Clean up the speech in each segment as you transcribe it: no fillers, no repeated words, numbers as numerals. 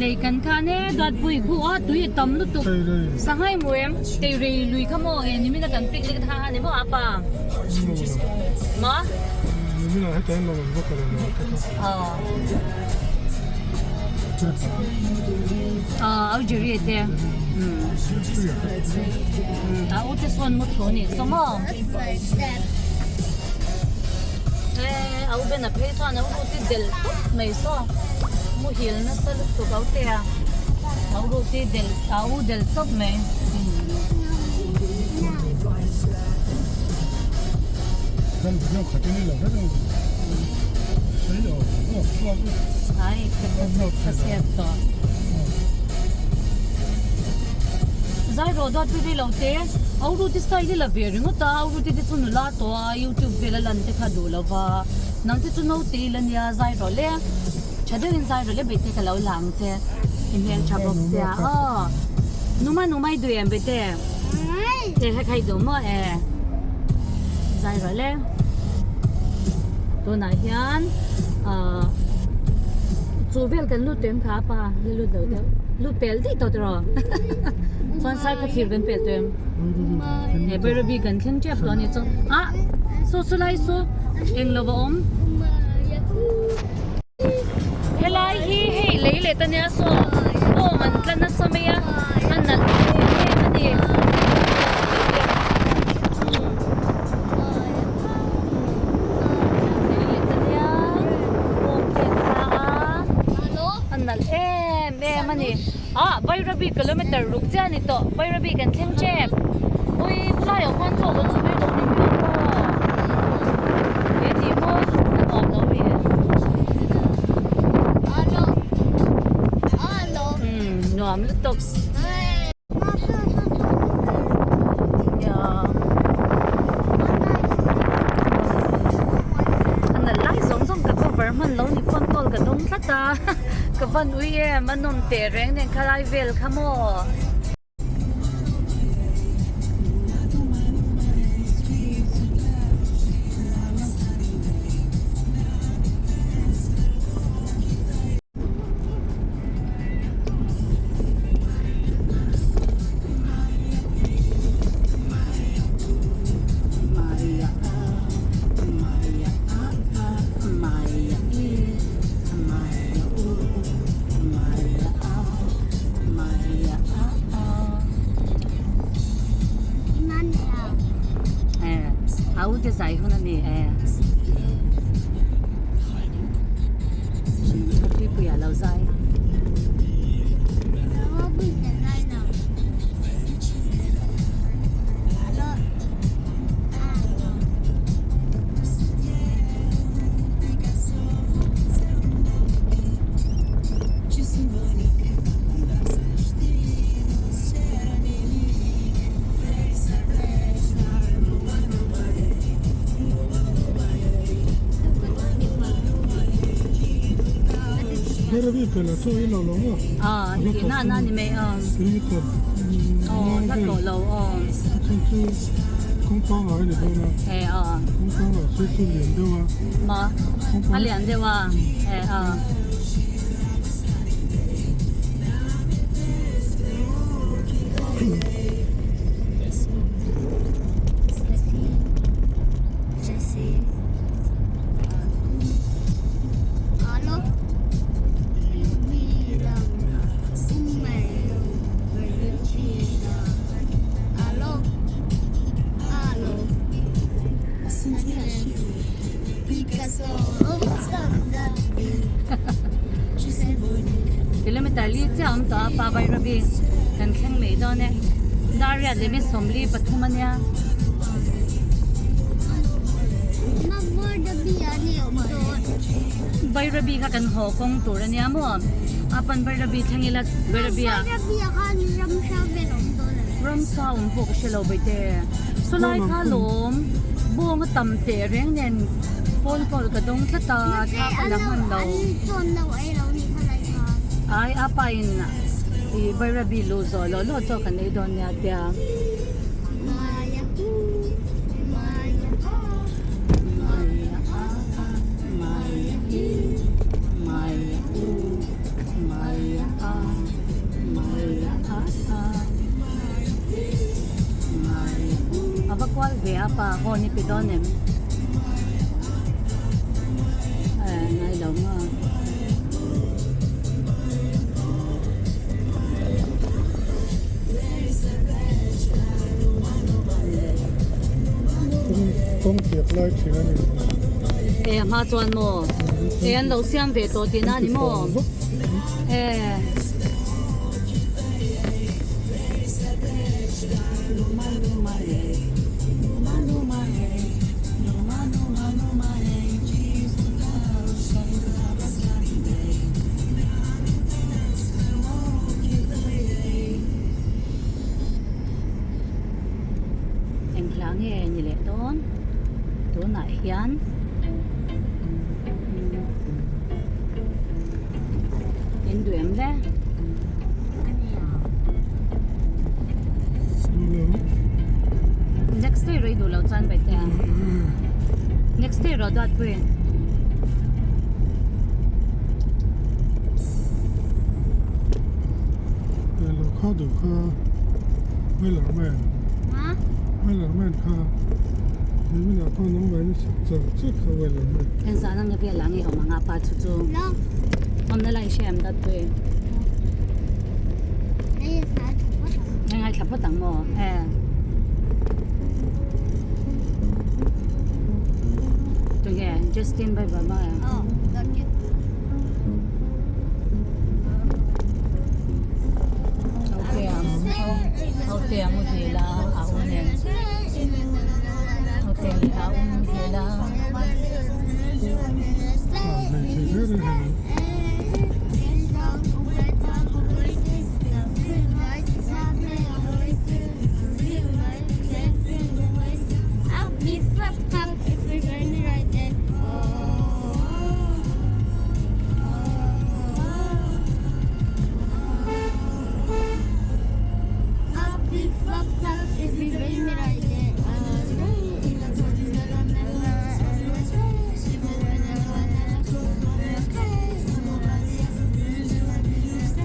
Lei kan khan e Duatpui khu a tui a tam lutuk Sanghai mu em Teirei lui kha maw e nimina kan picnic tha a ni maw apa maw Aw au Jerry te a u te sawn mu thu a nih saw maw E au Ben a phei chuan au ruti del tawp mai saw muhil nasa lutuk au te a au ruti del au del tawp mai. Ai ka siat tawh. Zai rawh dawt ri lo te au ruti style hi la ve ringawt a au ruti te chu nula tawh a youtube vel a lan te kha duh lo va nang te chu naute ila nia zai rawh le tha deuhin zai rawh le bete ka lo la ang che i hmel tha bawk sia aw numa numa i duh em bete e he kha i duh maw e zai rawh le tunah hian ah chu vel kan lut tawh em kha apa la lut lo deuh lut pel daih tawh tiraw chuan sai khaw thlir kan pel tawh em. He Bairabi kan thleng tep tawh a ni chuan ah saw saw lai saw eng lo va awm helai hi hei lei leh ta nia saw bawng an tla nasa mai a a nalh em em a ni. Lei leh ta nia bawng te an tla a a nalh em em a ni. Ah Bairabi kilometer ruk chiah a ni tawh Bairabi kan thleng tep ui khawlaiah khuan chaw kan sawi lo ni miau maw he ti maw a nuam lo mi umm nuam lutuk a nalh lai zawng zawng ka cover hman lo ni phone call ka dawng tlat a. Ka van ui em a nawm teh reng nen khalai vel kha maw. A u te zai hun a ni e. Tuipui ah lo zai. Aw na na ni mai aw aw hla tawh lo aw e aw maw a lian deuh a e aw. Kilometer li chiah awm tawh a pa Bairabi kan thleng mai dawn e dar riat leh mi 43 a nia. Bairabi kha kan haw kawng tur a nia maw a pan Bairabi thleng ila Bairabi ah ramsa awm pawh ka hre lo baite sawlai kha lawm bawng a tam teh reng nen phone call ka dawng tlat a thla ka la hman lo ai a pa in ih Bairabi luh zawh loh loh chaw kan ei dawn nia tia. Apa horn i pe dawn em? Eh ngai lo maw. Kawng piak lai thin a ni. Eh a hma chuan maw? Eh an lo siam ve tawh tihna a ni maw? Eh. Eng hla nge ni leh dawn tunah hian in duh em le. Next day rei duh lo chuan bai te a next day rawh duat pui. Lo kha duh kha Wellerman Wellerman kha Nimin ah khan nangmah in a chhuk char char kha Wellerman. Engzah nang nge vel ah nge awm ang a pa chu chu awmna lai hre em dat pui. Ngai ngaithla phawt ang maw e. Tunge Justin Bieber maw e. Hote a muhil a a u nen hote leh a u muhil a.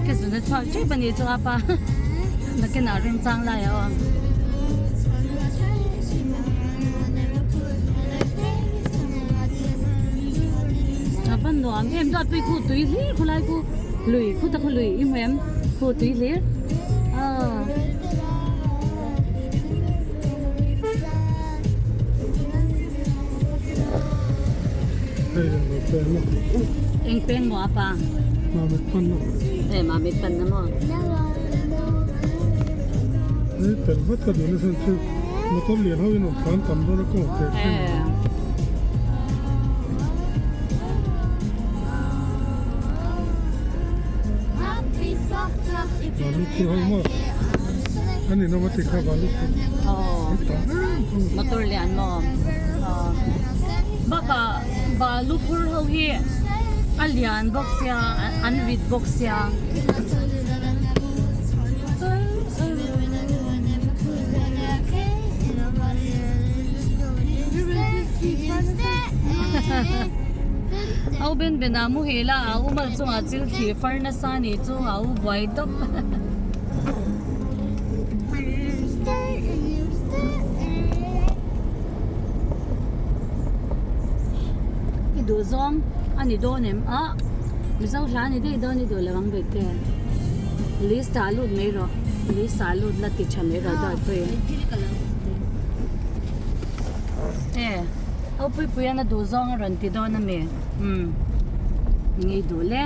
Ka zun a chhuak tep a nih chu a pa nakinah remchang lai a awm. A va nuam em duat pui khu tui hlir khulai khu lui khu ta khu lui i hmu em khu tui hlir aw. Eng peng maw a pa? Mamit pan na. Eh mamit pan na maw? Hei tel vat ka duh nasa chu motor lian ho in awm tlan tam dawn a kawng teh thleng. Balu phur ho maw? An inawm a ti kha balu phur. Aw motor lian maw? Aw bakah balu phur ho hi a lian bawk sia an rit bawk sia. Au ben ben a muhil a a u mal chungah chil thli far nasa a nih chu a u buai tawp. I duh zawng a ni dawn em? Ah Mizo hla a ni daih dawn i duh lo ang bik te. List ah lut mai rawh. List ah lut la ti tha mai rawh dawt pawhin. E ho puipui an a duh zawng a rawn ti dawn a mi? Umm ngei duh le.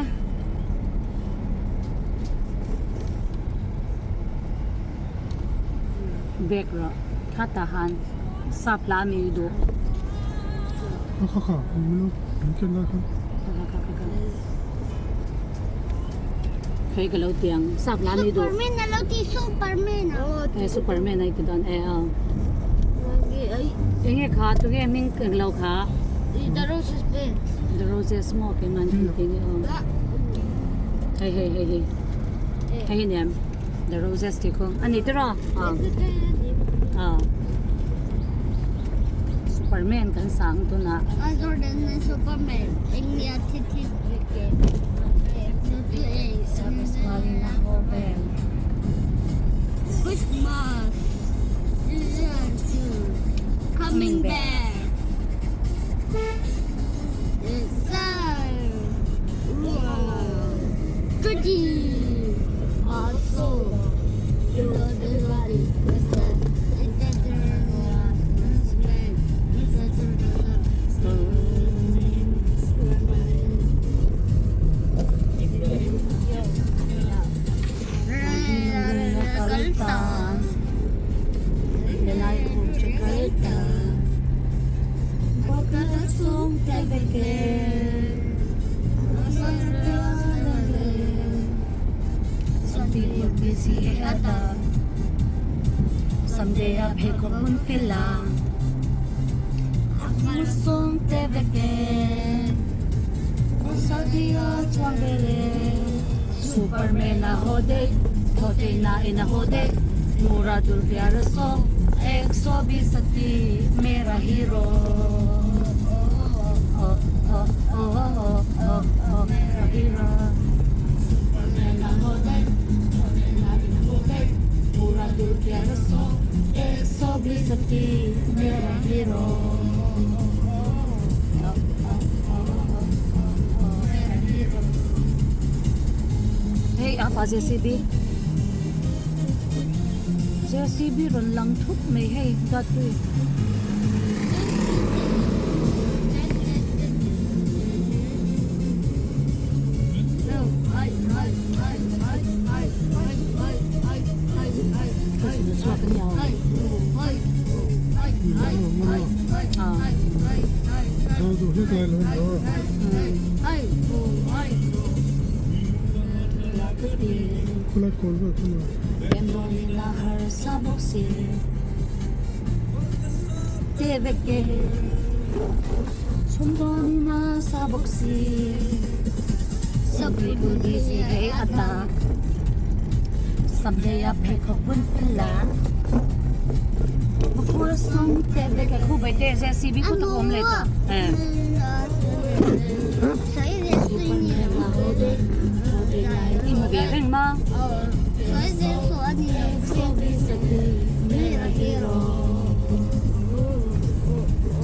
Bag rawh kha tah han sap hla mi i duh. Kha kha kha min ken lai kha. Kha kha kha kha. Hei ka lo ti ang sap hla mi duh. Superman a lo ti Superman a. Eh Superman a i ti dawn e aw. Enge kha tunge hming englo kha. The Roses Band. The Roses maw keimah an ti ni aw. Hei hei hei hei. Hei hi nem The Roses tih khu a ni tiraw? Aw. Superman kan sang tunah. Superman eng nia thi thi Christmas. Coming back. Superman a haw daih, thaw theih na in a haw daih, Mura dur biar a saw, ek saw bi sati mera hero oh oh oh oh oh oh mera hero Superman a haw daih, thaw theih na in a haw daih, Mura dur biar a saw, ek saw bi sati mera hero oh oh oh oh oh mera hero Hei a pa JCB. JCB rawn lang thup mai hei Datpui.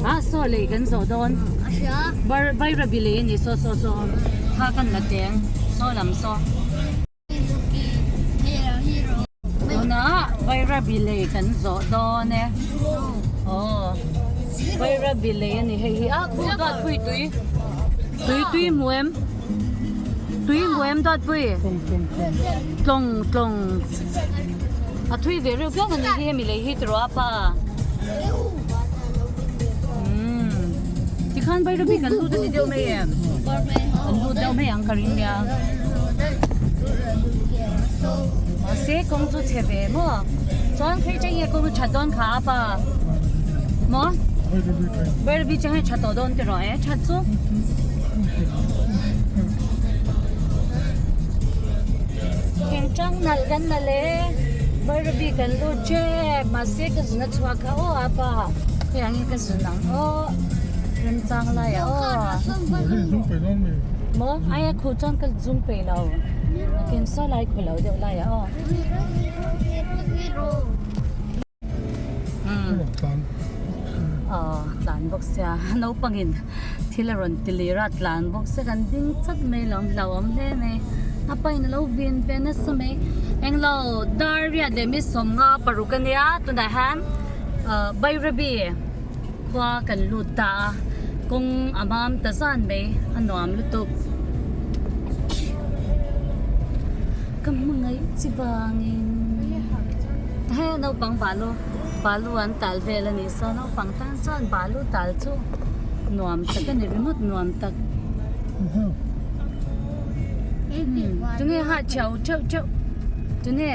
Ah saw lei kan zawh dawn Bairabi lei a ni saw saw saw kha kan la teng saw lam saw. Tunah Bairabi lei kan zawh dawn e. Aw Bairabi lei a ni hei hi a khu dawt pui tui tui tui hmu em tui hmu em dawt pui tlawng tlawng a thui ve reuh pian a ni hi hemi lei hi tiraw a pa umm tikhan Bairabi kan lut a ni deuh mai em kan lut deuh mai ang ka ring nia. Mahse kawng chu chhe ve maw? Chuan phei chang nge kawng chu that dawn kha a pa? Maw? Bairabi chang hi tha tawh dawn tiraw e? That chu? Thing tang nalh kan la le Bairabi kan lut tep mahse ka zun a chhuak kha aw a pa hei ang hi ka zun ang aw remchang lai ah aw. Maw? Ai a khuh chuan ka zum peih lo. Ken saw lai khuh lo deuh lai ah aw. Aw tlan bawk sia naupangin thil a rawn ti lir a tlan bawk sia kan ding chat mai lo hlauhawm hle mai a pain a lo vin ve nasa mai englo dar riat leh mi sawmnga paruk ania tunah hian Bairabi. Khua kan lut ta a, kawng a mam ta zan mai, a nuam lutuk. Ka hmangaih chi vangin he naupang balu balu an tal vel a nih saw naupang tan chuan balu tal chu nuam tak a ni ringawt nuam tak. Tunge ha cheu teuh teuh tunge.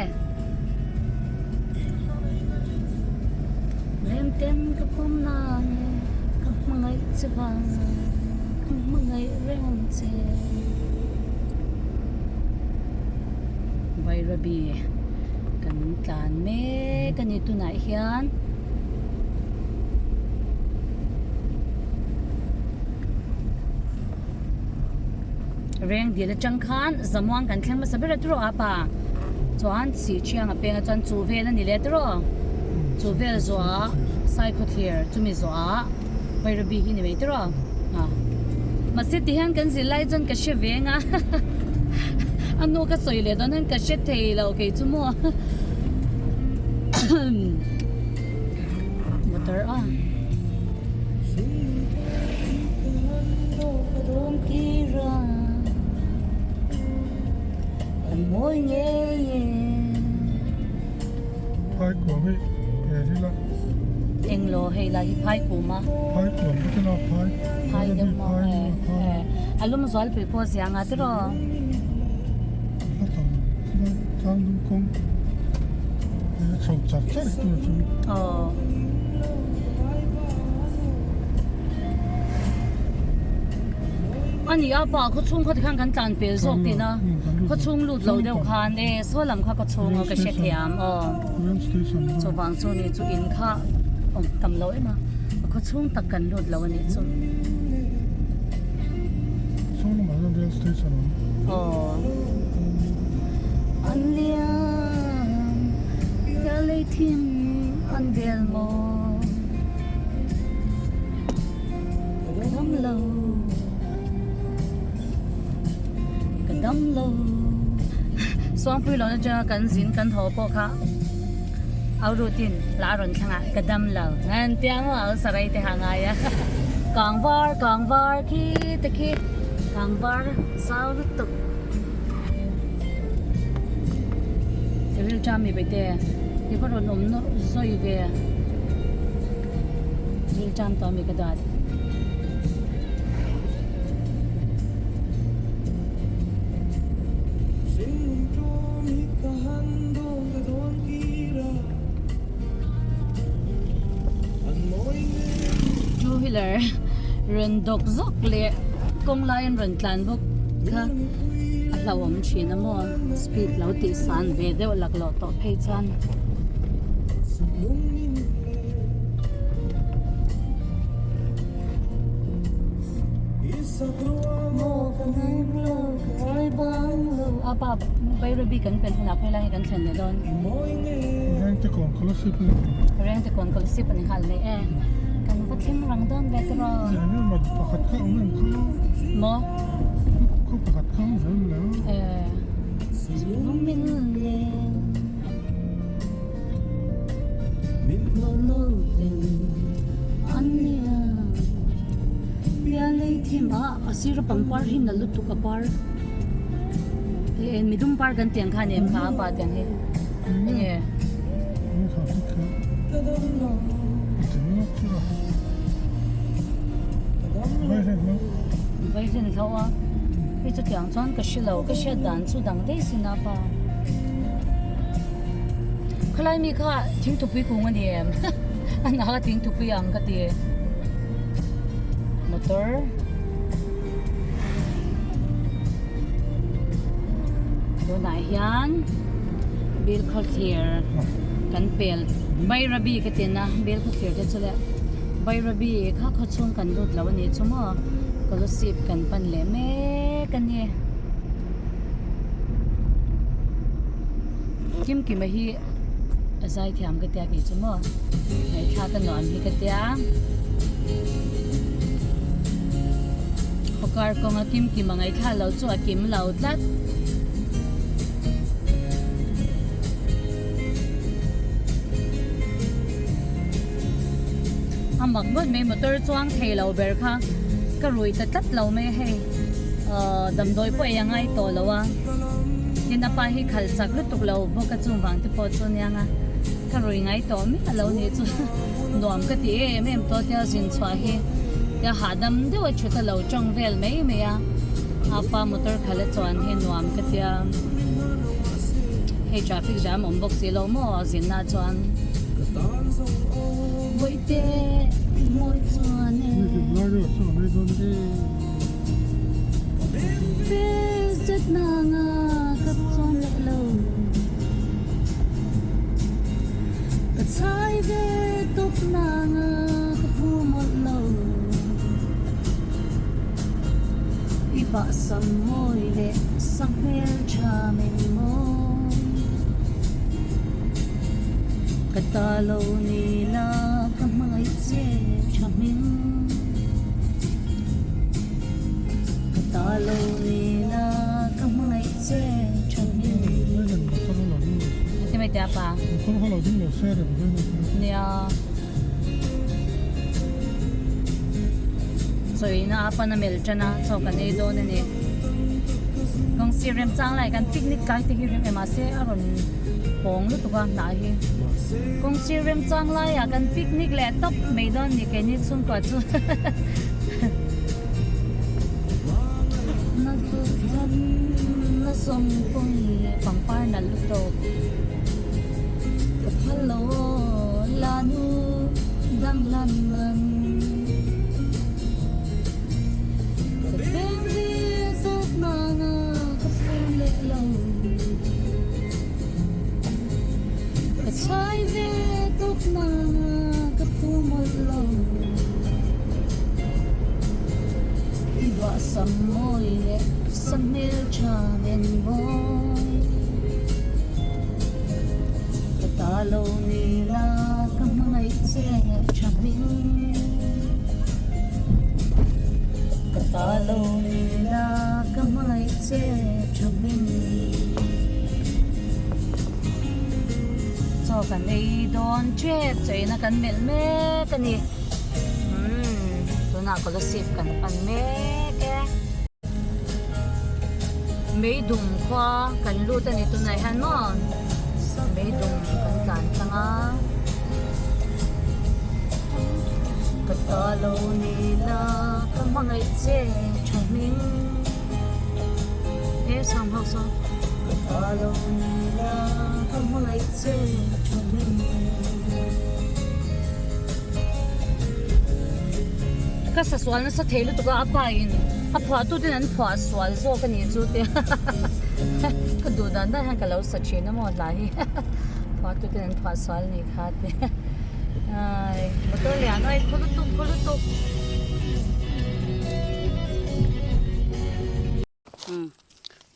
Remtem ka pawm nan e, ka hmangaih che vang a, ka hmangaih reng ang che. Bairabi kan tlan mek a ni tunah hian. Reng dil atang khan Zamuang kan thleng hmasa ber a tiraw a pa chuan Sihchhiang a peng a chuan chu vel a ni leh tiraw chu vel zuah. Saikhawthlir chumi zawhah Bairabi hi ni mai tiraw a mahse tihian kan zir lai chuan ka hre ve anga a nu ka sawi leh dawn hian ka hre thei lo kei chu maw motor a. Phai kuam hi he hi la. Englo hei lai hi phai kum a. Phai kuam te chu la phai. Phai deuh maw he he a lum zual pui pawh zia nga tiraw. A tam chuan tlang dum kawng he chho char char hi tur chu. Aw. A ni a pa khaw chhung khaw tikhan kan tlan pel zawk tihna khaw chhung lut lo deuh khan e saw lam kha khaw chhung a ka hre thiam aw chuvang chu ni chu in kha awm tam lo em a khaw chhung tak kan lut lo a nih chu aw an liam ka lei thim an vel maw. Ka dam lo Ka dam lo Suangpui lo na changa kan zin kan thaw pawh kha au rutin la a rawn thleng a ka dam lo ngan tia maw au sarai te ha ngai a kang var kang var khi te khi kang var zau lutuk Rilṭam mi paite i va rawn awm nawrh zawi ve. Rilṭam tawh ami ka dat. Two wheeler rawn dawk zawk leh kawng lai an rawn tlan bawk kha a hlauhawm thin a maw speed lo tih san ve deuh laklawh tawh phei chuan. A pa Bairabi kan pel hunah khawi lai hi kan thlen leh dawn. Rengtekawn Scholarship a ni. Rengtekawn Scholarship a ni nghal mai e. Kan va thleng rang dawn ve tiraw. Eng emaw pakhat kha awm em kha? Maw? Khaw pakhat kha awm ve em lo? Eh. A sir a pangpar hi na lutuk a par midum par kan tiang kha ni em kha a pa tiang hi enge vaireng hlo a hei chutiang chuan ka hre lo ka hriat dan chu dang daih sin a pa. Khalai mi kha thingthupui kung a ni em? A nak a thingthupui ang ka ti. Motor. Tunah hian Bilkhawthlir kan pel Bairabi ka tin a Bilkhawthlir te chu le Bairabi kha khawchhung kan lut lo a nih chu maw Kolasib kan pan leh mek a ni. Kimkima hi a zai thiam ka tia kei chu maw ngaihthlak a nuam hi ka tia khawkar kawnga Kimkima ngaihthlak lo chu a kim lo tlat. A mak ngawt mai motor chuang thei lo ber kha ka rui ta tlat lo mai a hei ahh damdawi pawh ei a ngai tawh lo a tin a pa hi khalh chak lutuk lo bawk a chung vang te pawh chu aniang a ka rui ngai tawh miah lo nih chu nuam ka ti em em tawh tia zin chhuah hi tia hahdam deuh a thut a lo tawng vel mai mai a a pa motor khalh a chuan hi nuam ka tia hei traffic jam awm bawk si lo maw zinna chuan. Bawihte mawi chuan e. Zet nanga ka chuan leh lo. Ka chhai ve tawp nanga ka phu mawlh lo. I bahsam mawi leh sakhmel tha min mawi. Ka ta lo ni la ka hmangaih che tha hming Ka ta lo ni la ka hmangaih che tha hming Ti mai te apa. Nia. Chawina a pan a mel tan a chaw kan ei dawn a ni. Kawng sir remchang lai kan picnic tlai te hi rem e mahse a rawn pawng lutuk a hnah hi. Kawng sir remchang laiah kan picnic leh tawp mai dawn ni keini chhungkua chu. Pangpar nalh lutuk. Ka phal lo aw la nu danglam ang. Ka beng ve zawk nana ka phur leh lo. Ka chhai ve tawp nana ka phu mawlh lo. I bahsam mawi leh sa hmeltha nen mawi. Ka ta lo ni la ka hmangaih che tha hming. Ka ta lo ni la ka hmangaih che tha hming. Chaw kan ei dawn tep chaina kan melh mek a ni. Umm tunah Kolasib kan pan mek e. Meidum khua kan lut a ni tunah hian maw meidum kan tlan tlang a. Ka ta lo ni la ka hmangaih che tha hming he sang ho saw ka ta lo ni la ka hmangaih che tha hming. Ka sa sual nasa thei lutuk a a pa in a phuah tu ten an phuah sual zawk a nih chu te ka duh dan dan hian ka lo sa thin a maw hla hi phuah tu ten an phuah sual a nih kha te ai motor lian oi khaw lutuk khaw lutuk umm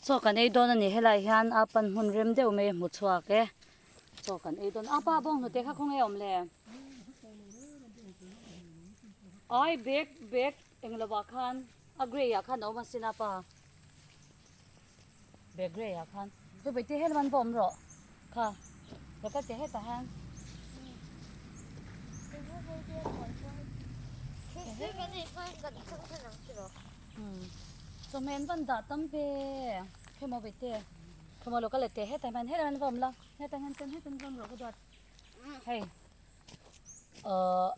chaw kan ei dawn a ni helai hian a pan hmun rem deuh mai a hmu chhuak e chaw kan ei dawn a pa bawnghnute kha khawnge a awm le. Ai bag bag eng lovah khan a grey ah khan a awm asin a pa bag grey ah khan chu bete helm an va awm rawh kha lo kal teh hetah hian. Chawhmeh an van dah tam ve khemaw bete khemaw lo kal leh teh hetah hian helm an va awm la hetah hian chuan hetan va awm rawh ka duat. Hei ahh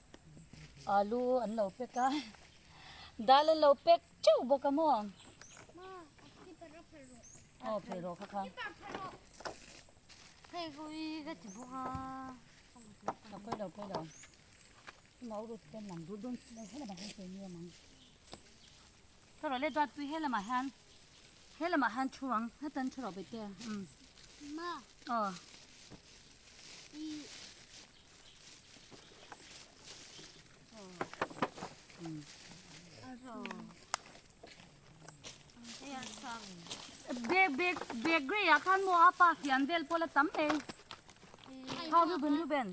alu an lo pack a dal an lo pack teuh bawk a maw aw phei rawh kha kha a pawi lo pawi lo mau ru te lang dur dawn si lo helamah hian sawi ni awm ang ka rawh le duat pui helamah hian helamah hian thu ang hetan thu rawh bete umm aw. Bag bag bag grey ah khan maw a pa fian vel pawh la tam mai how Ruben Ruben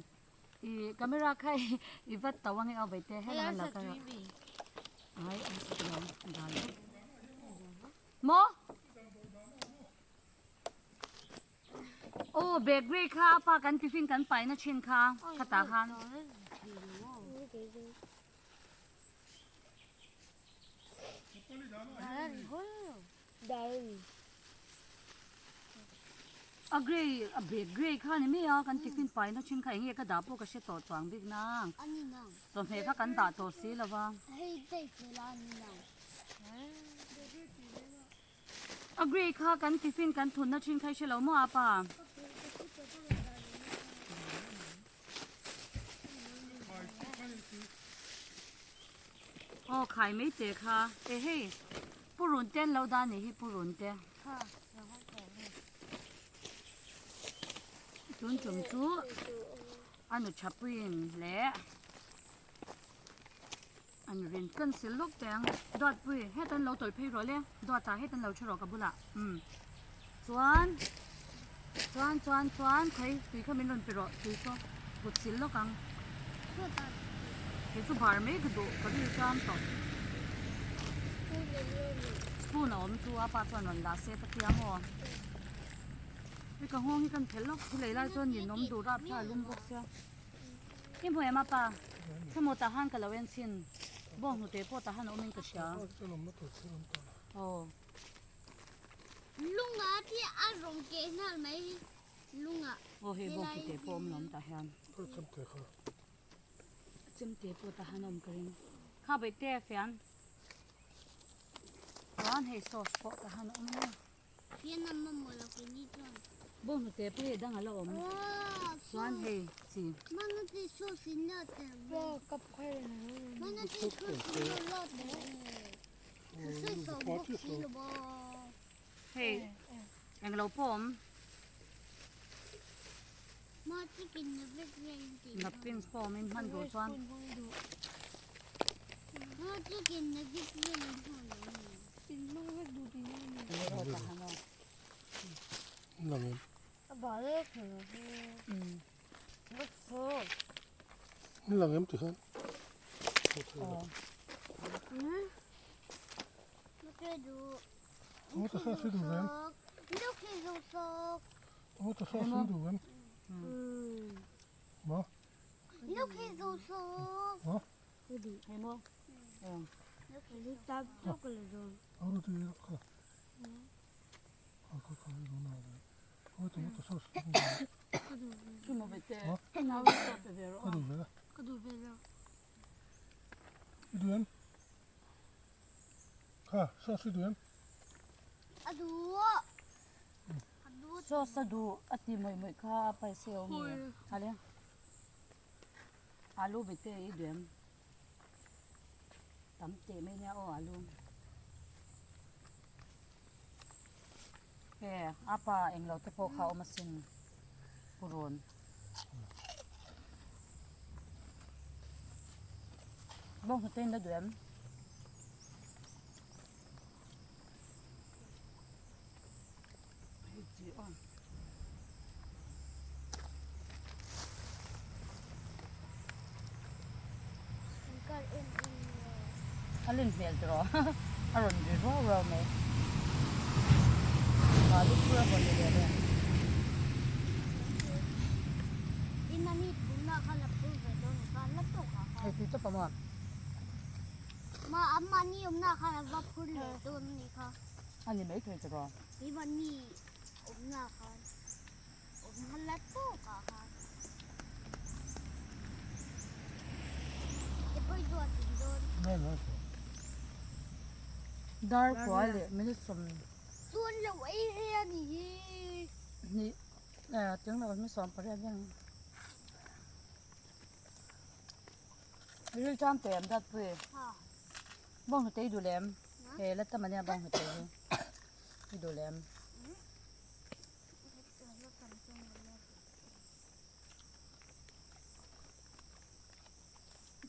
i camera kha i vat tau ange aw vaite helai an lo kal ai maw. Aw bakery kha a pa kan tiffin kan paina thin kha khatah khan. A grey a bag grey kha ni mai a kan tiffin paina thin kha enge ka dah pawh ka hre tawh chuang bik nang chawhmeh kha kan dah tawh si lova. A grey kha kan tiffin kan thunna thin kha i hre lo maw a pa? Aw khai mai te kha e hei purun te an lo dah anih hi purun te. Tun tum chu a nu thapuiin leh. An rin cancel lawk teh ang Duatpui heta an lo tawlh phei rawh le Duata heta an lo thu rawh ka bulah umm chuan chuan chuan chuan khawi tui kha min rawn pe rawh tui saw. Kut sil lawk ang. Kei chu bar mai ka duh ka ri zam tawh. Spoon a awm chu a pa chuan rawn dah se ka tia maw. Hei ka nghawng hi kan phelh lawk thil ei lai chuan ninawm duh rap kha a lum bawk sia. I hmu em a pa? Themaw tah khan ka lo en chhin. Bawng hnute pawh tah khan a awm in ka hria. Aw. Lunga khi a rawn keh nghal mai. Lunga. Aw hei bawng hnute pawh awm lo awm tah hian. Chemte pawh tah hian a awm ka ring. Kha baihte a fian. Chuan hei sauce pawh tah hian a awm a. Fian a mamawh lo keini chuan. Bawng hnute pawh hei dang a la awm. Chuan hei chi. Mana chi sauce in la tel ve. Mana chi sauce in la tel ve. Hei englo pawh awm napkins pawh awm in hman duh chuan Sauce a duh a ti mawih mawih kha a paise a awm e ale alu bete i duh em tam teh mai nia aw alu he a pa englo te pawh kha a awm asin purun. Bawng hnute in la duh em? Hei chi aw. A len hmel tawh a rawn ri ruau ruau mai. Balu phur a vawn ni leh reng. Hei tui chawp a maw? A ni mai thei che rawh. Dar kua leh minute sawm hnih teng lo mi sawm pariat vel ril tan teh em dat pui bawng hnute i duh leh em he la tam ania bawng hnute hi i duh leh em.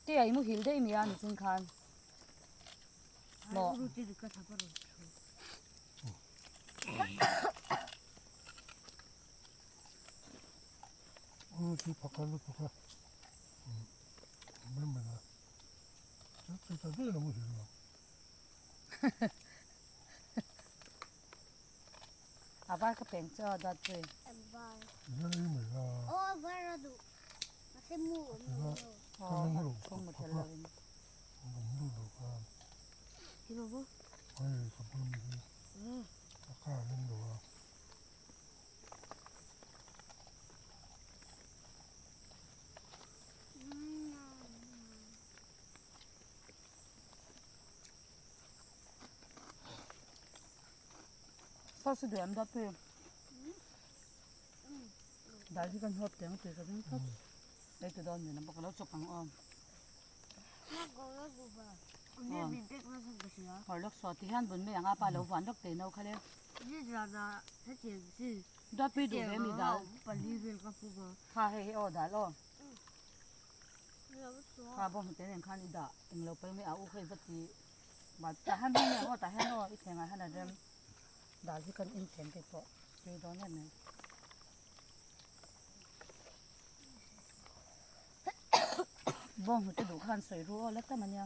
Te a i muhil daih mai a nichin khan maw. A var ka peng chu a dawt pui. Sauce duh em dawt pui dal hi kan hawp teng tui ka ring tlat ei tu dawn nen a bawk a lo chawp ang aw hawr lawk saw ti hian bun mai ang a pa lo vuan lawk tei no kha le dawt pui duh ve mi dal kha hei hi aw dal aw kha bawng hnute nen khan i dah englo pawh mai a u kha i va ti Tah hian hming ang aw tah hian aw i thlengah hian a rem dal hi kan in thleng te pawh tui dawn em em. Bawnghnute duh khan sawi ru aw la tam ania.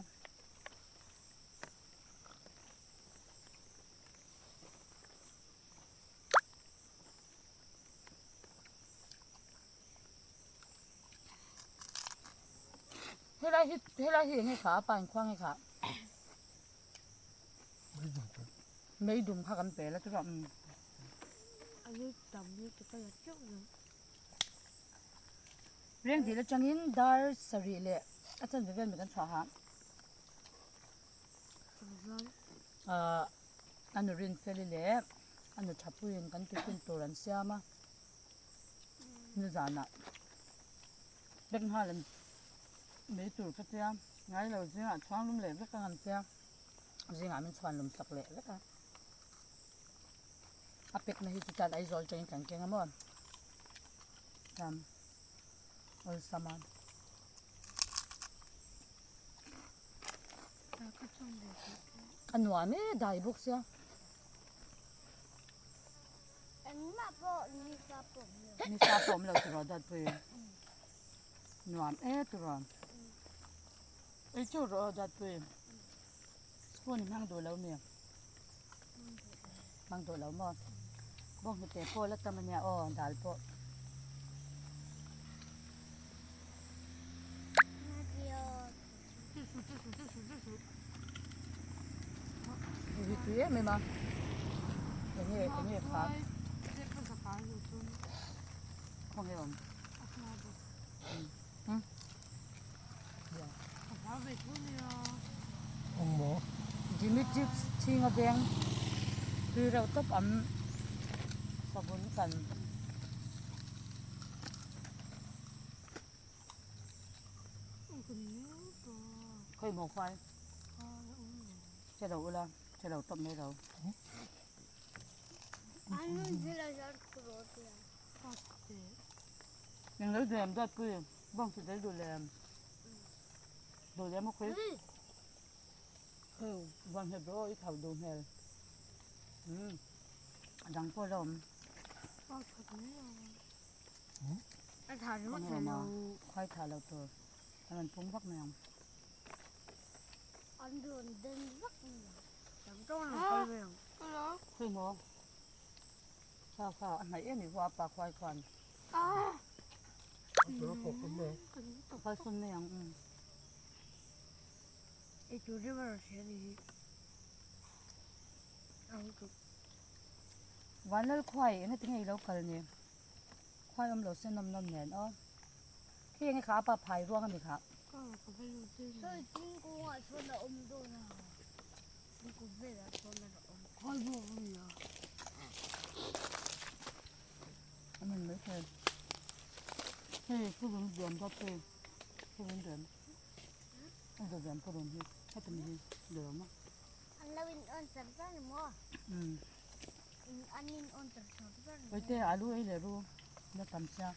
Helai hi helai hi enge kha a pa inkhuang nge kha? Meidum kha kan pel a chu um. Rengdil atangin dar sarih leh a chanve vel mi kan chhuah ha. Ahh a nu Rinfeli leh a nu Thapuiin kan tiffin tur an siam a nizanah vek nghal an mai tur ka tia ngai lo zingah chhuang lum leh vek ang an tia zingah min chhuan lum sak leh vek a a pek na hi chu chuan Aizawl atangin kan keng a maw chuan awlsam a. A nuam e dai bawk sia. Engmah pawh nisa pawh awm lo. Nisa pawh awm lo tiraw Datpui. Nuam e tiraw. Ei chu rawh aw Datpui. Spoon i hmang duh lo mi? Hmang duh lo maw? Bawnghnute pawh la tam ania aw dal pawh. Hei tui em em a enge enge kha khawnge awm Jimmy chips chhing a veng tui reuh tawp an savun kan. Khawi maw khuai che lo ula che lo tawp mai lo. Eng lo duh em dawt pui bawng chu tel duh lem duh lem a khawi khawi buan hmel bawk i thau duh hmel umm a dang pawh la awm. Khuai thah loh tur a rawn pung vak mai ang. Khawi maw? Kha kha a hnaih em i vua pa khuai khuan. Kal sawn mai ang um. Vanlal khuai engatinge i lo kal ni? Khuai awm lo se nawm nawm nen aw. Khi enge kha a pa phai ruang a ni kha. Sawi thingkungah sawn a awm dawn a, thingkung velah sawn a awm. Khawi bawk a nia. A min mai thei. Hei purun diam dawt hei purun diam. A dawt diam purun hi heti mi hi diam a. An lo in on char char ni maw? Umm. An in on char char char ni maw? Paite alu ei leh ru la tam sia.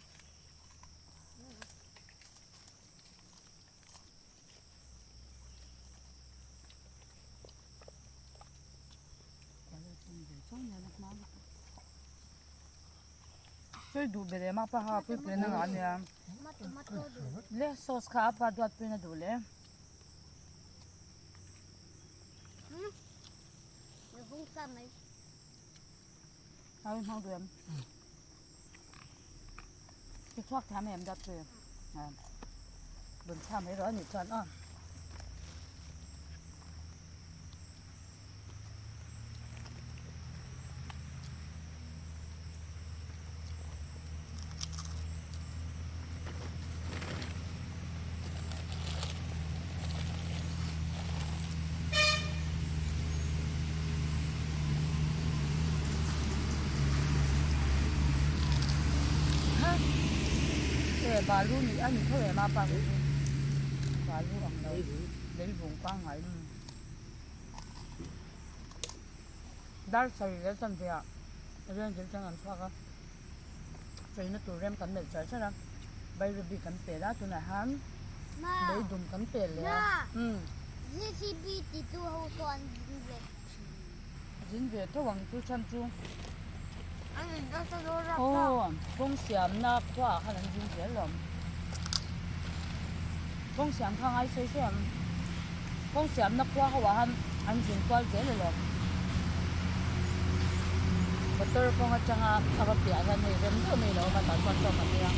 Chawi duh ber em a pa ha pui pui na ngah ania le sauce kha a pa duat pui na duh le. Ai hmang duh em ti chhuak thiam em duat pui bun chham mai rawh a nih chuan aw. E balu ni a ni tho em a pa chu balu ang lo leivung pangngai dar sarih leh chanve ah rengdil chang an chhuak a cheina tur rem kan melh char char a bairabi kan pel a tunah hian leidum kan pel leh a umm. Jcb ti tu ho pawh an zin ve thin. Zin ve tho ang chu chhan chu. Aw kawng siamna khuaah khan an zin zel lo. Kawng siam kha ngai sawi sawi ang. Kawng siamna khua ho ah han an zin kual zel alawm. Motor kawng atanga a va piah hian hei rem deuh mai lo awm a tah chuan chaw kan ei a.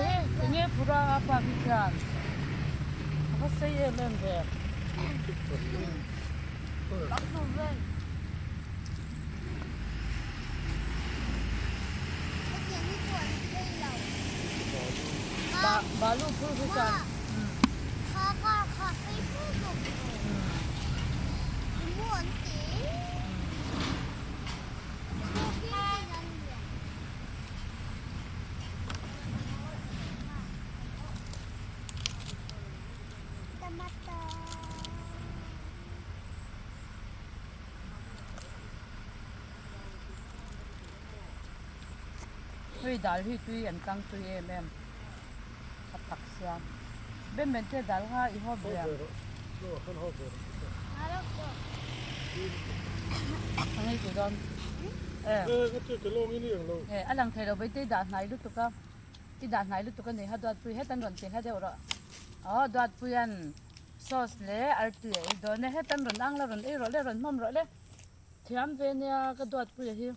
Ehe enge phura a park hi khian a va sei em em ve. Balu phur hi chuan Hei dal hi tui an tlang tui em em a tak sia Ben Ben te dal kha i hawp ve ang a ngei tui dawn e a lang thei lo bai te i dah hnai lutuk a i dah hnai lutuk a ni kha duatpui hetan rawn ti hla deuh rawh aw duatpuian Sauce leh artui a ei dawn e, hetan rawn ang la rawn ei rawh le rawn hmawm rawh le, thiam ve nia ka duatpuia hi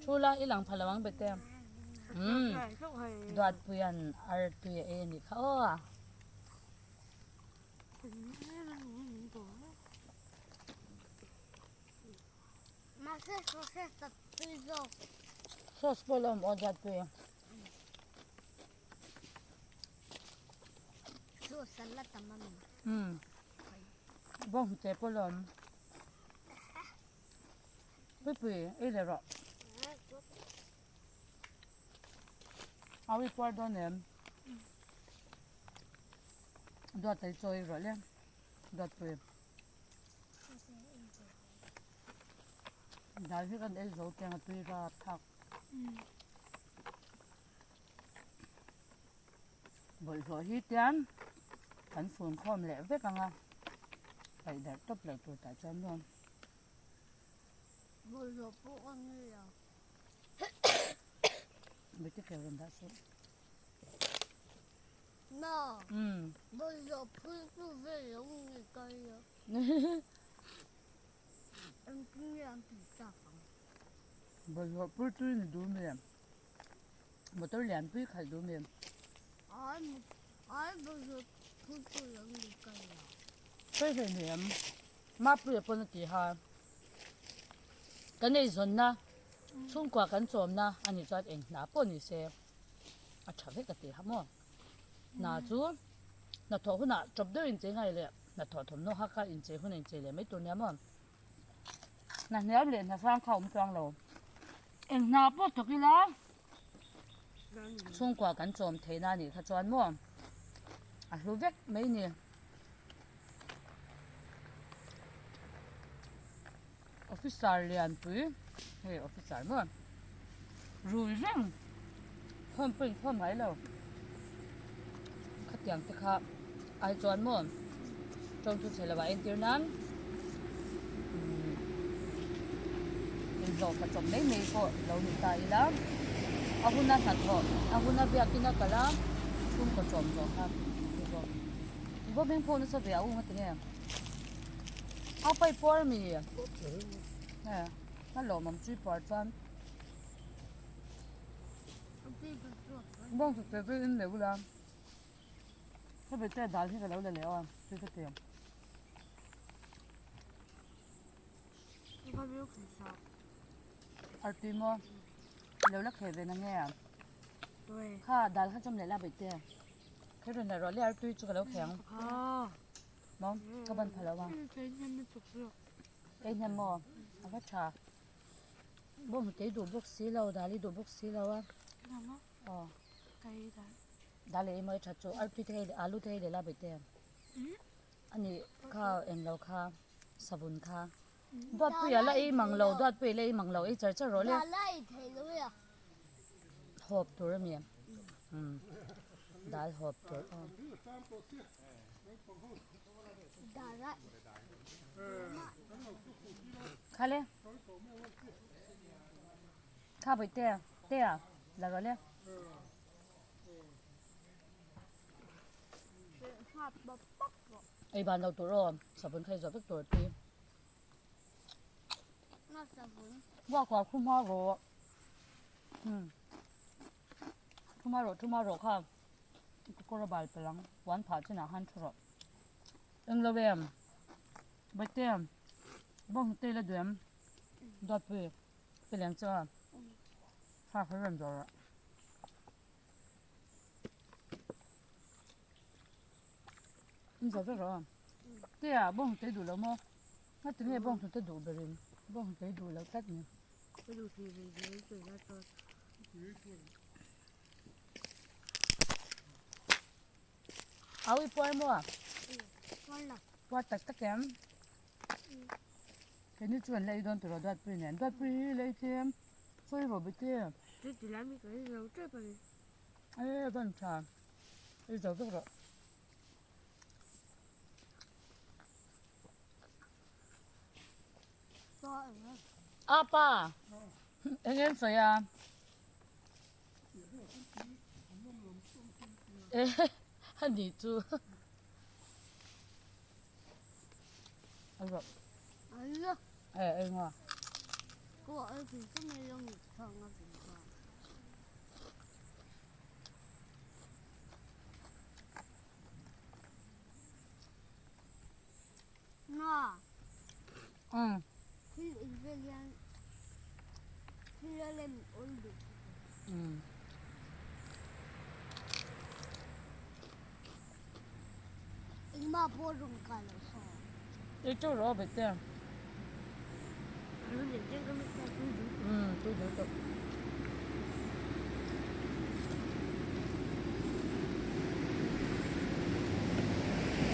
thu la i lang pha lo ang bete umm duatpuia'n artui a ei a nih kha aw. Sauce pawh la awm aw duatpui. Umm bawng hnute pawh la awm puipui ei leh rawh au i puar dawn em duat ei chawi rawh le duatpui dal hi kan ei zo teng a tui rap thak. Bawlhhlawh hi tian kan fun khawm leh vek ang a, paih darh tawp loh tur tah chuan maw. Bawlhhlawh pawh ka ngei lo. Bete keu rawn dah suh. Ma, bawlhhlawh phur chu ve lo nge ka ria. Engtin nge an tih tak ang? Bawlhhlawh phur chu i ni duh mi em? Motor lian pui khalh duh mi em? Sawi hlei nei em? Mapuia pawn a ti ha. Kan eizawnna, chhungkua kan chawmna a nih chuan eng hna pawh ni se a tha vek a ti ha maw? Hna chu hnathawh hunah tawp deuh inchei ngai leh hnathawh thawmhnaw hak kha inchei hun a inchei leh mai tur nia maw? Hna hniam leh hna sang kha a awm chuang lo. Eng hna pawh thawk ila chhungkua kan chawm theihna a nih kha chuan maw a hlu vek mai ni. Officer lianpui hei officer maw rui reng khawm pawh inkhawm ngai lo khatiang te kha ai chuan maw tawngthu chhe lovah entir nan umm inhlawh fa chawp mai mai pawh lo ni ta ila a huna hnathawh a huna biakin a kal a chhungkaw chawm zawh kha ni bawk vaw hming pawh nasa ve a u nga tinge a pai puar mi e a lawmawm chui puar chuan bawng chukte chu in leh ula. Hemi te dal hi ka lo la leh aw tui ka ti. Artui maw i lo la kheh ve na nge kha dal kha chawm leh la beih te kher rawn la rawh le artui chu ka lo kheh ang maw ka ban pha lo a kei hnem maw a va tha bawnghnute i duh bawk si lo dal i duh bawk si lo a aw. Dal leh emaw i that chu artui te hei leh alu te hei leh la bei te ani kha englo kha savun kha duatpuia la ei mang lo duatpuia la ei mang lo ei char char rawh le hawp tur ami umm dal hawp tur aw. Khale kha bei te. Tea la rawh le. Ei ban lo tur aw savun kha i zawh vek tur ti. Buak kual khu hma rawh. Thu hma rawh thu hma rawh kha kawr a bal palh ang puan phah chinah khan thu rawh. Englo em Bawitea bawng hnute ila duh em Dawtpui ka leng chu a kha kha rawn zawh rawh. In zawh vek rawh Tea bawng hnute i duh lo maw ngati nge bawng hnute duh berin bawng hnute i duh loh tlat ni. Au i puar maw? Puar tak tak em? Keini chu an la ei dawn tur a Duatpui nen. Duatpui hi la ei tlem sawi rawh bete. E van tha ei zo vek rawh. Apa eng em sawi a? A nih chu Ei teuh rawh a bet te. Tui duh tawp.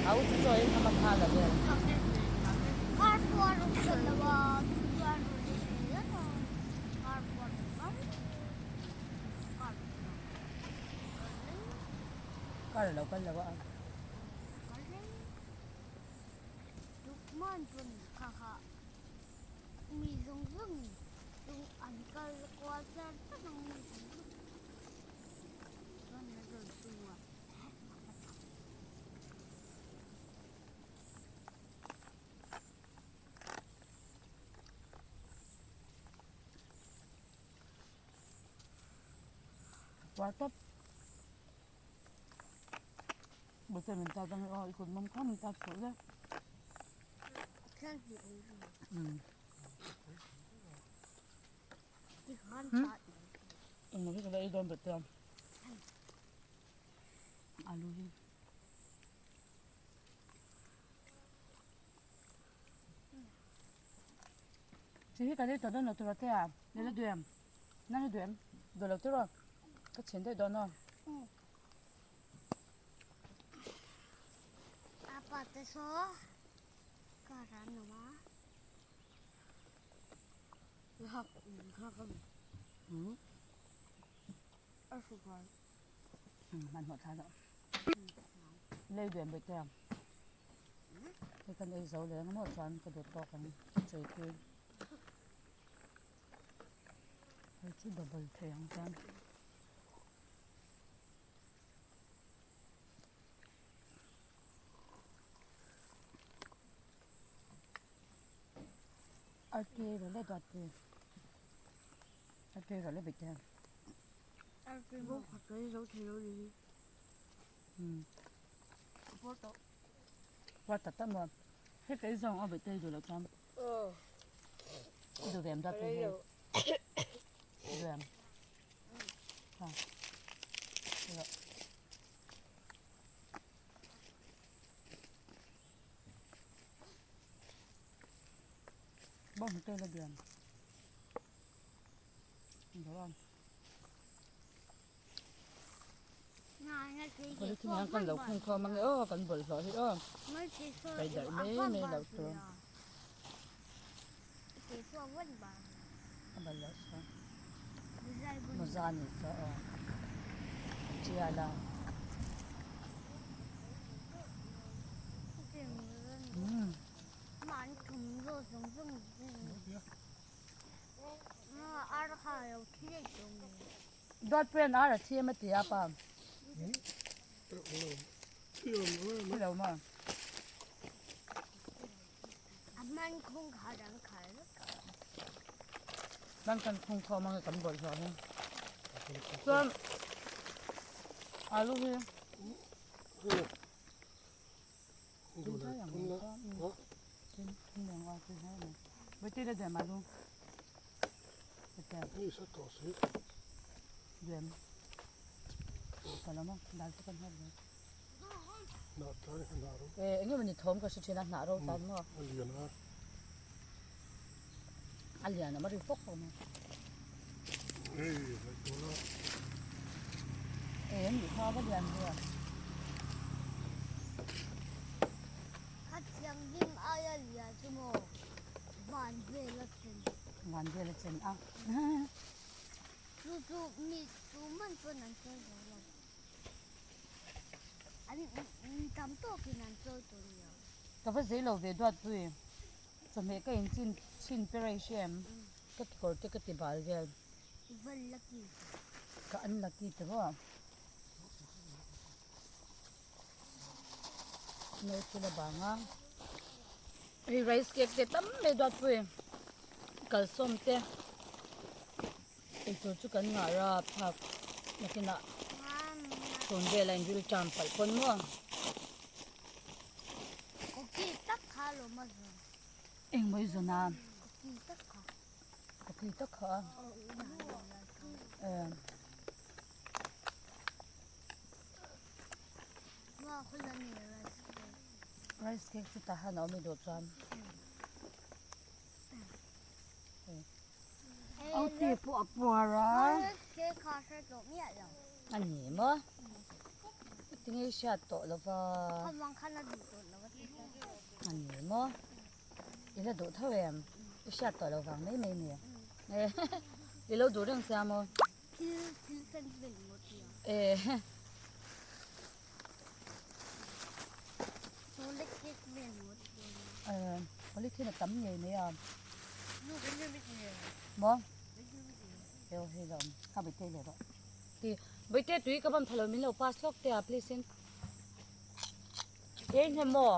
Au chu chaw in kham a kha la vel. Kar lo kal lo a. Puar tawp. Bawlhte min tat ang aw i kut mawm kha min tat suh le. Engmaw hi ka la ei dawn bawlhte a. Alu hi. Chi hi kan ei tawh dawn lo tur a che a, ni la duh em? Nang i duh em? Duh lo tur aw, ka chhin daih dawn aw. Hmanhmawh thla deuh. Lei duh em bawih te a? Hei kan ei zo leh ang maw chuan ka duh tawk ang chei tui. Hei chu double thei ang chuan. Artui rawh le duat pui. Artui rawh le bawih te. Artui bawk khat ka ei zo thei lo ni hi. Puar tak tak maw. Hei ka ei zawng aw bawih te i duh loh chuan. I duh ve em duat pui hei. I duh em. Ha. Rawh. Bawng hnute la biam. Polythene hian kan lo khung khawm ange aw kan bawlhhlawh hi aw kai darh mai mai loh tur a bal loh chuan mawza a nih chu aw tial a umm. Duatpuia'n ar a thi em a ti a pa. Thi lo maw? Hman kan khung khawm ange kan bawlhhlawh hi. Chuan alu hi. Eng emawni thawm ka hre thin a hnah ro tan maw a lian a ri fawk fawk mai e an nih kha va lian ve a. A thianghlim aia lian chu maw van vel a chen. Van vel a chen a. Chu chu mi tu man chuan an chawi zo lo. An tam tawkin an chawi tawh nia. Ka va zei lo ve duatpui. Chawhmeh ka in chin chhin per a i hria em? Ka kekawr te ka ti bal vel. I va lucky. Ka unlucky ta maw? No thil a bang a. Hei rice cake te tam mai duatpui. Kalsawm te eitur chu kan ngah rap thlak nakinah chhun vel a inril ṭam palh pawn maw? Koki tak kha lawm a zawn. Eng mawi zawn a? Koki tak kha. Koki tak kha a? Rice cake chu tah han a awm i duh chuan. Auti pawh a puar a. A ni maw? Tinge i hriat tawh lo va. A ni maw? I la duh tho em? I hriat tawh lo vang mai mai a ni. I lo duh reng sia maw? Polythene a tam ngei mai a maw heo hei la awm kha bawihte leh rawh ti bawihte tui ka ban pha lo min lo pass lawk teh a please in ei hnem maw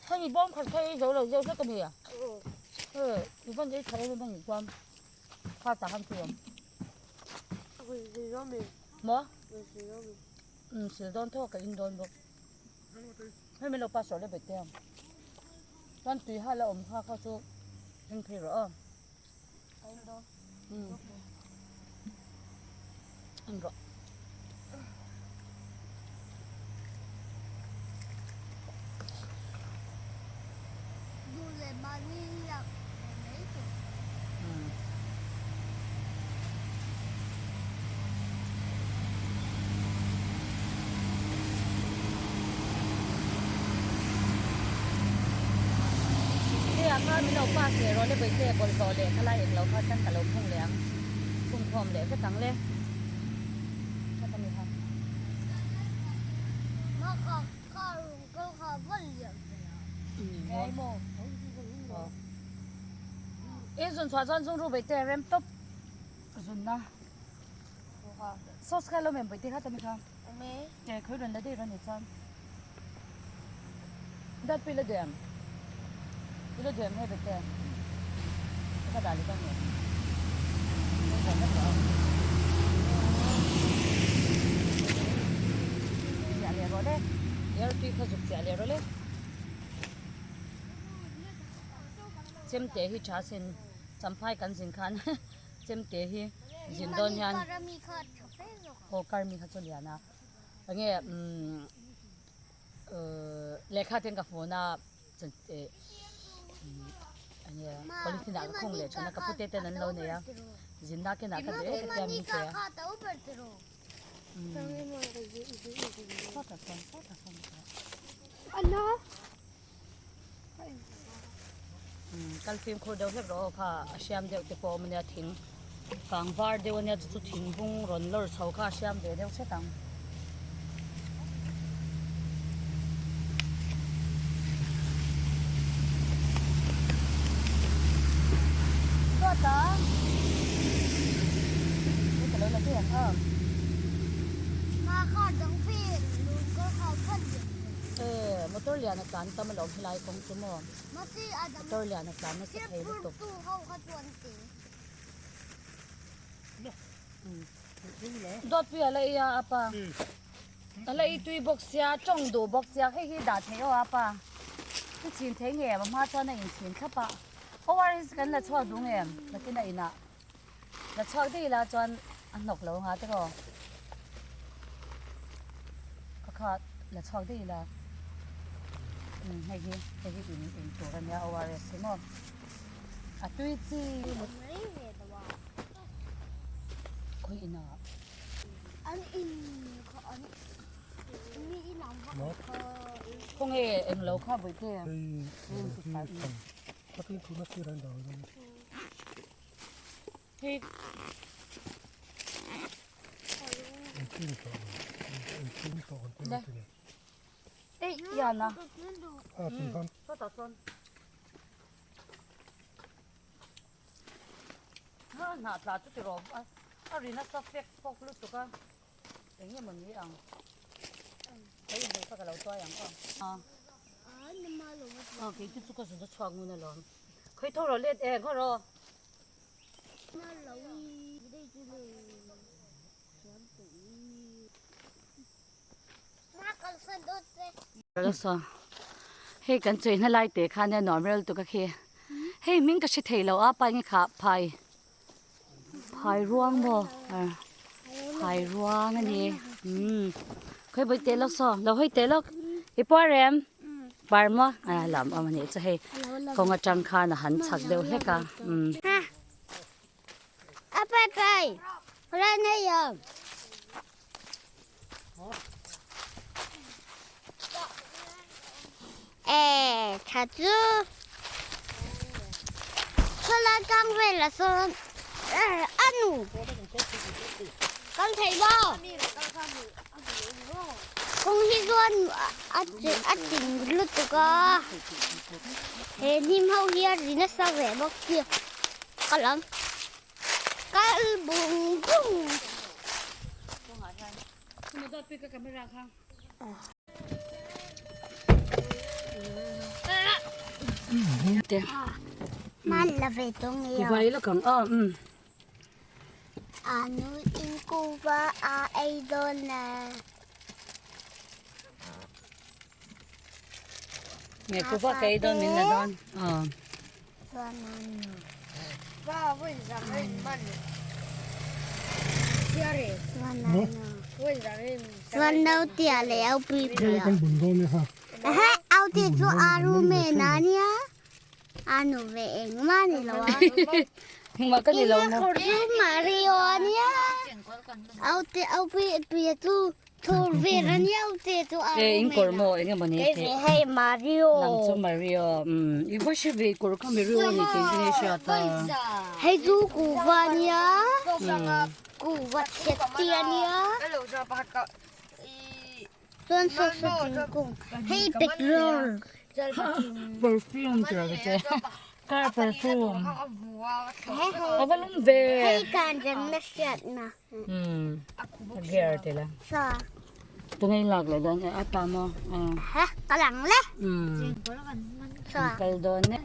hemi bawm khat kha ei zo lo deuh hlek a ni e i van ei tha em em a nih chuan kha tah khan tui awm maw umm sil dawn tho a ka in dawn bawk hei min lo pass rawh le bawihte chuan tui hal a awm kha kha chu heng phei rawh aw umm en rawh. Hei ah khan min lo pass leh rawh le bawihte bawlhhlawh leh khalai englo kha chuan ka lo phung leh ang phung khawm leh vek ang le. In zun chhuah chuan zung ru bawihte rem tawp zun na sauce kha lo mem bawihte kha tami kha e khawi rawn la daih rawn ni chuan dat pawh i la duh em i la duh em hei bawihte ka dah leh dawn nge chiah leh rawh le artui kha zuk chiah leh rawh le. Chemte hi tha sin champhai kan zin khan chemte hi zin dawn hian aw karmi kha chu lian a enge umm uhh lehkha ten ka phone a enge polythene ah ka khung leh thin a ka pute ten an lo nei a zinna kenah ka duh em em min pe a Kal fimkhur deuh hlek rawh aw kha a hriam deuh te pawh a awm ania thing kang var deuh ania chu chu thing bung rawn lawr chho kha a hriam ve deuh hret ang. Dawt a. la daih ang a. E motor lian a tlan tam alawm helai kawng chu maw motor lian a tlan nasa thei lutuk. Dawtpui a la ei a apa a la ei tui bawk sia tawng duh bawk sia hei hi dah theih aw apa i chhin thei nge a hma chuan a inchhin thlap a ORS kan la chhuak duh nge nakin a inah la chhuak daih ila chuan a hnawk lo anga tiraw ka kha la chhuak daih ila umm hei hi hei hi in in tur ania ORS hi maw a tui chi khawi inah khawnge englo kha bawihte Hei Ei yana. Ha hnah tla chu ti rawh a a ri nasa fek fawk lutuk a eng nge maw ni ang hei hei kha ka lo tuai ang aw a kei chu chu ka zun a chhuak ngun alawm khawi tho rawh let e khaw rawh. Hei kan chawihna lai te khan a nuam rel tuk a khi hei hming ka hre thei lo a pai nge kha phai phai ruang maw phai ruang a ni umm khawi bawi teh lawk saw lo hawi teh lawk i puar em par maw a lam awm a nih chu hei kawng atang khan a han chhak deuh hlek a umm. Kawng hi chuan a ching lutuk a, he hnim ho hi a ri nasa ve bawk sia ka lam kal bung bung. Man la ve tawng e a. A nu in kuva a ei dawn a. Nge kuva ka ei dawn min la dawn. Chuan naute leh au pui pui a. Au te chu aru men a nia. A nu ve engmah ni lo a. Engmah ka ni lo maw. Ina chu Mario a nia. Au te au pi pi chu thur ve a nia au te chu a. E in kawr maw enge maw ni te. Hei Mario. Nang chu Mario. Um i va hre ve kawr kha Mario a ni tih hi hria ta. Hei chu kuva a nia. Kuva chhe te a nia. Chuan saw saw thingkung hei petrol perfume tur ka che car perfume a va lum ve hei kan remna hriatna a gear te la tunge in lak leh dawn a ta maw ha ka lang le kal dawn e.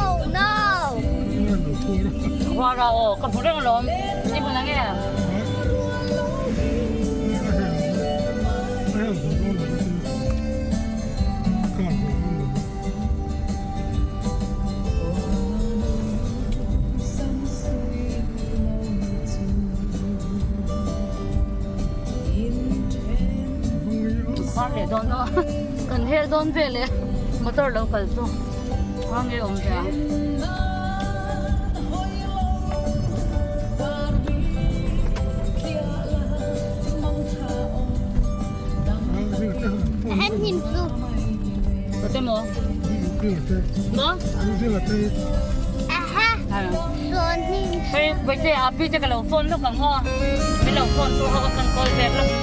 Oh no! Hoa ra aw, ka hmu reng alawm. I hmu nang em? Khar leh dawn aw. Kan hel dawn vel e. Motor lo kal chu. A nge awm ve a. Hen hnim chu. Tute maw? Maw? Hei, Bawihtei, Api te ka lo phone lawk ang aw. Min lo phone tu ho ka kan call back lawk.